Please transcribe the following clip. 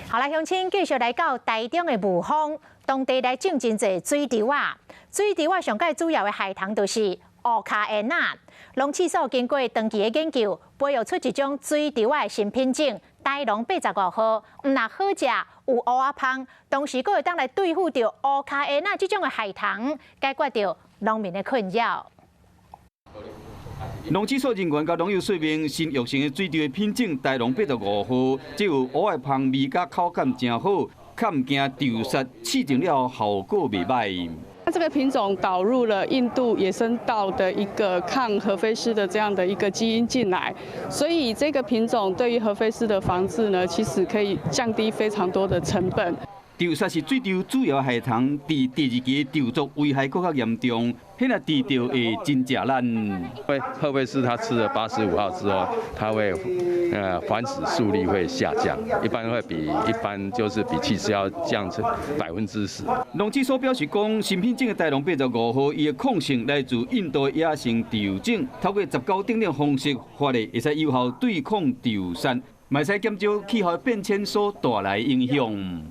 好啦，鄉親繼續來到台中的霧峰，當地來種真濟水稻仔。水稻仔上蓋主要的害蟲就是烏跤煙仔。農試所經過長期的研究，培育出一種水稻仔的新品種，台農85號，毋但好食，有烏仔芳，同時閣會當來對付著烏跤煙仔這種的害蟲，解決著農民的困擾。農試所人員佮農友說明，新育成的水稻的品種台農85號，這有烏仔芳味佮口感誠好，較毋驚蠶虱，試種了效果袂䆀。那這個品種導入了印度野生稻的一個抗褐飛虱的這樣的一個基因進來，所以這個品種對於褐飛虱的防治呢，其實可以降低非常多的成本。蠶虱是水稻主要害蟲，佇第二期稻作危害閣較嚴重，彼若治著會真食力。因為褐飛虱它吃了85號之後，它會繁殖速率會下降，一般會比一般就是比氣銷降成10%。農試所表示講，新品種的台農85號，伊的抗性來自印度野生稻種，透過雜交等等方式發育，會使有效對抗蠶虱，嘛會使減少氣候變遷所帶來影響。